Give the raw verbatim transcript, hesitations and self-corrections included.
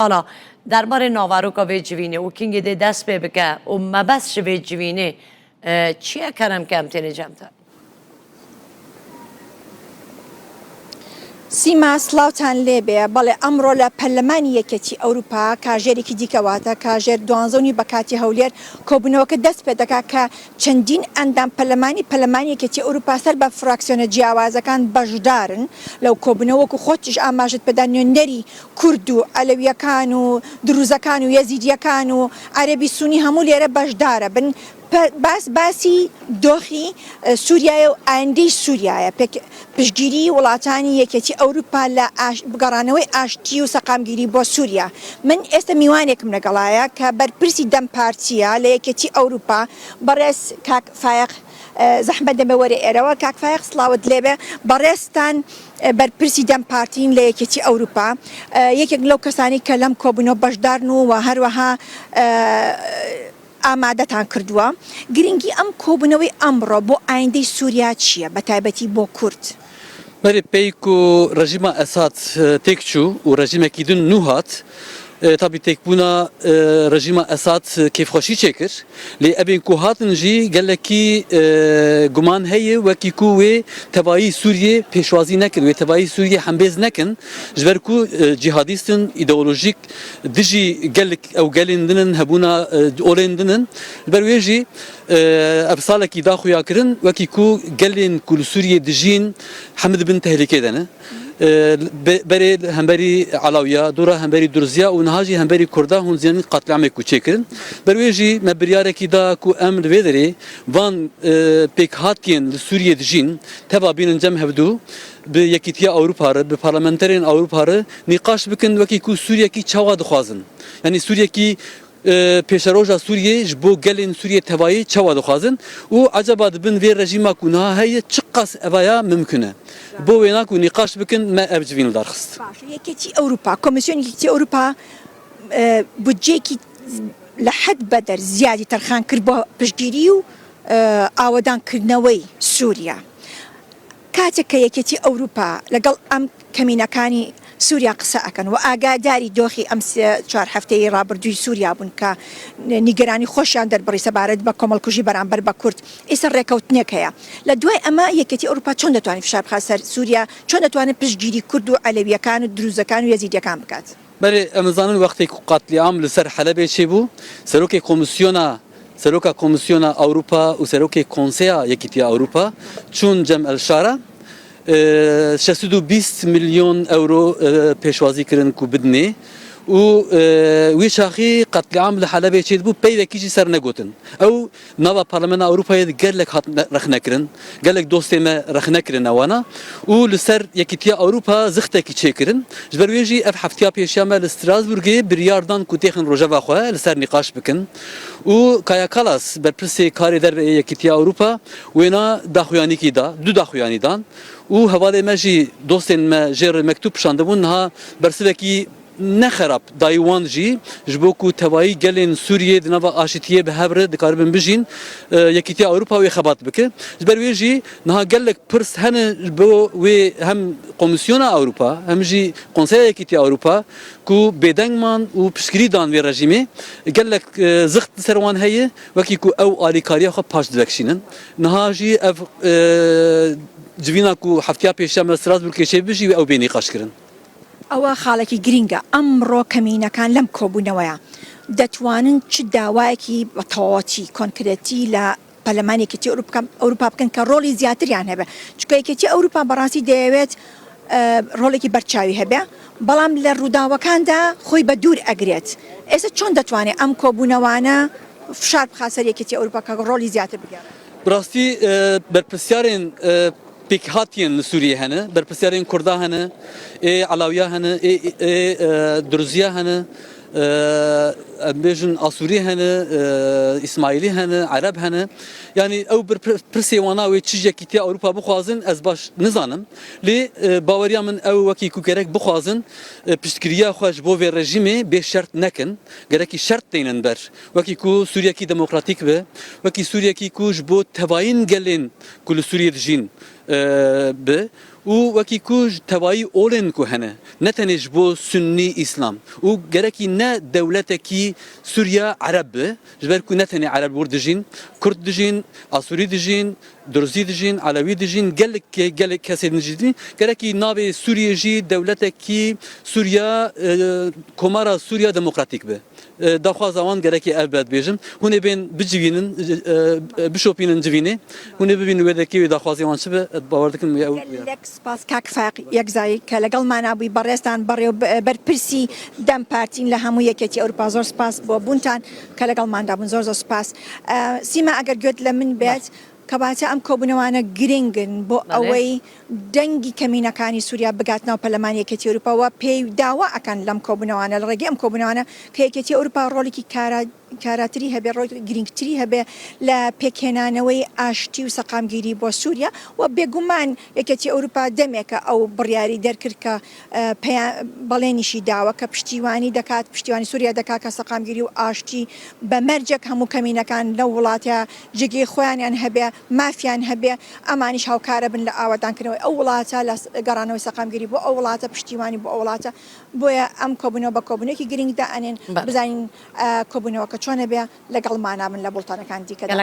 Hala derbarê naveroka vê civînê û kingê dê dest pê bike û mebest ji vê civînê, e, çi ye kerem ke em têne cem te? سیما، سڵاوتان لێ بێ. بەڵێ، ئەمڕۆ لە پەرلەمانی یەکێتی ئەوروپا، کاژێرێکی دیکە، واتە کاژێر دوانزە و نیو بە کاتی هەولێر، کۆبوونەوەکە دەست پێ دەکات کە چەندین ئەندام پەرلەمانی، پەرلەمانی یەکێتی ئەوروپا سەر بە فراکسیۆنە جیاوازەکان بەشدارن لەو کۆبوونەوە. وەکو خۆتیش ئاماژەت پێدا، نوێنەری کورد و ئەلەویەکان و دروزەکان و یەزیدیەکان و عەرەبی سونی هەموو لێرە بەشدارە بن. پە-، باس باسی دۆخی، ئە، سووریایە و ئایندەی سووریایە. پێک-، پشتگیری وڵاتانی یەکێتی ئەوروپا لە ئاش-، بگەڕانەوەی ئاشتی و سەقامگیری بۆ سووریا. من ئێستا میوانێکم لەگەڵایە کە بەرپرسی دەم پارتیە لە یەکێتی ئەوروپا، بەڕێز کاک فایەق، ئە، زەحمەت دەمێ وەرە ئێرەوە. کاک فایەق، سڵاوت لێبێ. بەڕێزتان، ئە، بەرپرسی دەم پارتین لە یەکێتی ئەوروپا. ئە، یەکێک لەو کەسانی کە لەم کۆبوونەوە بەشدارن و، و هەروەها، ئە، ئامادەتان کردووە. گرنگی ئەم کۆبوونەوەی ئەمڕۆ بۆ ئایندەی سووریا چییە، بە تایبەتی بۆ کورد؟ Berê pey ku rejîma Esad, e, têk çû û rejîmekî din nû hat, e, tabî têkbûna, e, rejîma Esad, e, kêfxweşî çêkir. Lê evên ku hatin jî gelekî, e, guman heye, wekî ku wê tevayî Sûriyê pêşwazî nekin, wê tevayî Sûriyê hembêz nekin, ji ber ku, e, cîhadîstin îdeolojîk dijî gelek ew gelên din in, hebûna, e, olên din in. Ji ber wê jî, e, ev salekî da xuyakirin, wekî ku gelên ku li Sûriyê dijîn, hemî di bin tehlîkê de ne. E, be-, berê hemberî Elawiya, dora hemberî Durziya û niha jî hemberî Kurda hûn ziyanî qatliamê ku çêkirin. Ber wê jî me biryarekî da ku em li vê derê van, e, pêkhatiyên li Sûriyê dijîn teva bînin cem hevdû, bi Yekîtiya Ewropa re, bi parlamenterên Ewropa re nîqaş bikin, wekî ku Sûriyekî çawa dixwazin. Yanî Sûriyekî, e, pêşeroja Sûriyê ji bo gelên Sûriyê tevayî çawa dixwazin û eceba di bin vê rejîma ku niha heye çiqas evaya mimkun e. Bo wêna ku nîqaş bikin, me ev civîn li dar xist. Baş, Yekêtî Ewropa, Komîsyona Yekêtî Ewropa, e, budceyekî li hed beder ziyadî terxan kir bo piştgirî û, e, awedankirinewey Sûriye. Katek ke Yekêtî Ewropa legal em kemînekani Sûriye qise ekin û agahdari doxî em sê çar hefteyê rabirdûyî Sûriye bûn ke nîgeranî xweşiyan derbirî sebaret be komelkujî beramber be Kurd. Îsa rêkewtinêk heye. Li duayê eme Yekêtî Ewropa çond detwanî fişar bixat ser Sûriye, çond detwanî piştgirî Kurd û Elewiyekan û Dirûzekan û Yezîdiyekan bikat? Belê, em zanin wextê ku qatliam li ser Helebê çêbû, serokê komîsyona, seroka Komîsyona Ewropa û serokê Konseya Yekîtiya Ewropa çûn cem El Şara, e, şeş sed û bîst milyon euro, e, pêşwazî kirin ku bidinê û, e, wî çaxî qatliam li Helebê çêdibû, peyvekî jî ser negotin. Ew nava Parlamena Ewropayê de gelek hat rexne kirin, gelek dostê me rexne kirine wana û li ser Yekîtiya Ewropa zixtekî çêkirin. Ji ber wê jî ev heftiya pêşiya me li Strasbourgê biryar dan ku têxin rojeva xwe li ser nîqaş bikin û Kaja Kallas, berpirsê karê derve yê Yekîtiya Ewropa, wêna daxuyanîkî da, du daxuyanî dan û hevalê me jî, dostên me jê re mektûb şandibûn, niha bersivekî ne xerab dayî wan jî, ji bo ku tevayî gelên Sûriyê di nava aşitiyê bi hev re dikaribin bijîn, e, Yekîtiya Ewropa wê xebat bike. Ji ber wê jî niha gelek pirs hene ji bo wê hem Komîsyona Ewropa hem jî Konseya Yekîtiya Ewropa ku bêdeng man û piştgirî dan vê rejîmê, gelek, e, zixt li ser wan heye, wekî ku ew alîkariya xwe paş divekişînin. Niha jî ev, e, civîna ku heftiya pêşiya me Strasbourgê çêbû jî ew bê nîqaş kirin. ئەوە خاڵێکی گرینگە. ئەمڕۆ کەمینەکان لەم کۆبوونەوەیە دەتوانن چ داوایەکی بە تەواوەتی، کۆنکرێتی لە پەرلەمانی یەکێتی ئەوروپا بکەن کە ڕۆڵی زیاتریان هەبێ؟ چونکە یەکێتی ئەوروپا بەڕاستی دەیەوێت، ئە، ڕۆڵێکی بەرچاوی هەبێ، بەڵام لە ڕووداوەکاندا خۆی بە دوور ئەگرێت. ئێستا چۆن دەتوانێت ئەم کۆبوونەوانە فشار بخات سەر یەکێتی ئەوروپا کە ڕۆڵی زیاتر بگێڕێت؟ Bi rastî, e, berpirsyarên, e, pêkhatiyên li Sûriyê hene, berpirsyarên Kurda hene, ê Elawiya hene, ê, ê, e, Duruziya hene, e, em bêjin Asûrî hene, e, Îsmaîlî hene, Ereb hene. Yanî ew bir pir-, pirsê wana wê çi ji Yekîtiya Ewropa bixwazin, ez baş nizanim. Lê, e, baweriya min ew wekî ku gerek bixwazin, e, piştgiriya xwe ji bo vê rejîmê bê şert nekin. Gerekî şert tênin ber. Wekî ku Sûriyekî demokratîk be, wekî Sûriyekî ku ji bo tevayîn gelên ku li Sûriyê dijîn, e, be Û wekî ku ji tevayî olên ku hene, ne tenê ji bo Sunnî Îslam û gerekî ne dewletekî Sûriya Ereb be, ji ber ku ne tenê Ereb wir dijîn, Kurd dijîn, Asûrî dijîn, Durzî dijîn, Elewî dijîn, gelek, gelek kesên jî dijîn. Gerekî navê Sûriyê jî dewletekî Sûriya, e, Komara Sûriya Demokratîk be. E, daxwaza wan gerekê ev be dibêjim. Hûn ê bên bicivînin, e, e, bişopînin civînê. Hûn ê bibînin wê dekê wê daxwazê wan çi be, ez bawer dikim ew. Gelek spas kak Faiq Yekzayî کە لەگەڵمانا بووی، بەڕێزتان بەڕێو بەرپرسی دەم پارتین لە هەموو یەکێتی ئەوروپا، زۆر سپاس بۆ بوونتان کە لەگەڵماندا بوون، زۆر زۆر سپاس. ئە، سیما، ئەگەر گوێت لە من بێت، کەواتە ئەم کۆبوونەوانە گرنگن بۆ ئەوەی دەنگی کەمینەکانی سووریا بگاتنەوە پەرلەمانی یەکێتی ئەوروپا و پێی داوا ئەکەن لەم کۆبوونەوانە، لە ڕێگەی ئەم کۆبوونەوانە کە یەکێتی ئەوروپا ڕۆڵێکی کارا کاراتری هەبێ، ڕۆڵ گرنگتری هەبێ لە پێکهێنانەوەی ئاشتی و سەقامگیری بۆ سووریا و بێگومان یەکێتی ئەوروپا دەمێکە ئەو بڕیاری دەرکرد کە، ئە، پەیا-، بەڵێنیشی داوە کە پشتیوانی دەکات، پشتیوانی سووریا دەکات کە سەقامگیری و ئاشتی بە مەرجێک هەموو کەمینەکان لەو وڵاتە جێگەی خۆیانیان هەبێ، مافیان هەبێ، ئەمانیش هاوکارە بن لە ئاوەدانکردنەوەی ئەو وڵاتە، لە س-، گەڕانەوەی سەقامگیری بۆ ئەو وڵاتە، پشتیوانی بۆ ئەو وڵاتە. بۆیە ئەم کۆبوونەوە بە کۆبوونێکی گرنگ دائەنێن، بەڵێ. بزانین، ئە، کۆبوونەوەکە چۆنە بێ، لەگەڵمانە بن لە بوڵتانەکان دیکەدا.